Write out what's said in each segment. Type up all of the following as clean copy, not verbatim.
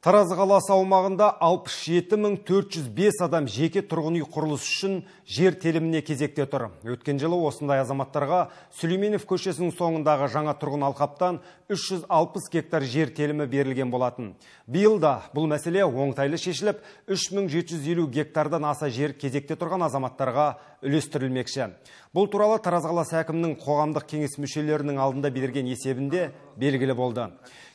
Тараз қаласы аумағында 67 405 адам жеке тұрғын үй құрылысы үшін жер теліміне кезекте тұр. Өткен жылы осындай азаматтарға Сүлейменов көшесінің соңындағы жаңа тұрғын алқаптан 360 гектар жер телімі берілген болатын. Биыл да бұл мәселе оңтайлы шешіліп, 3750 гектардан аса жер кезекте тұрған азаматтарға үлестірілмекші. Бұл туралы Тараз қаласы әкімінің қоғамдық кеңес мүшелерінің алдында берген есебінде белгілі болды.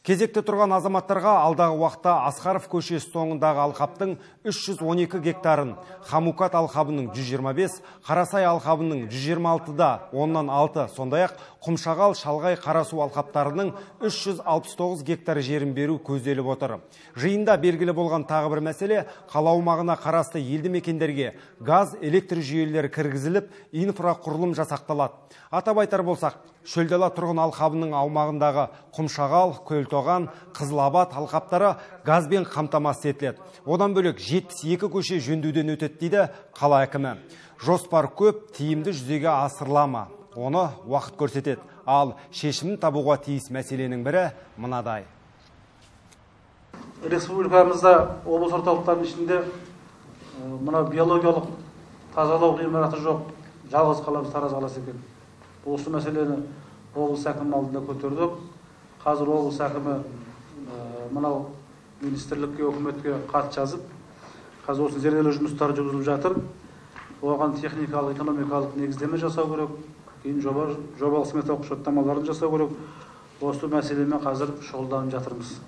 Кезекте тұрған азаматтарға алдағы уақытта Асқаров көшесі соңындағы алқаптың 312 гектарын, Хамукат алқабының 125, Қарасай алқабының 126-да 6, сондай-ақ Құмшағал, Шалғай, Қарасу алқаптарының 369 гектар жерін беру көзделіп отыр. Жиында белгілі болған тағы бір мәселе: қала аумағына қарасты елді мекендерге газ, электр жүйелері кіргізіліп, инфрақұрылым жасақталады. Атап айтар болсақ, Шөлдала тұрғын алқабының аумағындағы Құмшағал, Көлтоған, Қызылабат алқаптары газбен қамтамасыз етіледі. Одан бөлек 72 көше жөндеуден өтеді, дейді қала әкімі. Жоспар көп, тиімді жүзеге асырыла ма? Оны уақыт көрсетеді. Ал шешімін табуға тиіс мәселенің бірі мынадай. Республикамызда облыс орталықтарының ішінде мына биологиялық тазалау ғимараты жоқ жалғыз қаламыз Тараз қаласы екен. Осы мәселені облыс әкімінің алдында көтердік. Қазір облыс әкімі мынау министрлікке, үкіметке хат жазып, қазір осы зерделеу жұмыстары жүргізіліп жатыр. Оған техникалық, экономикалық негіздеме жасау керек, кейін жобалық сметалық құжаттамаларын жасау керек. Осы мәселемен қазір шұғылданып жатырмыз.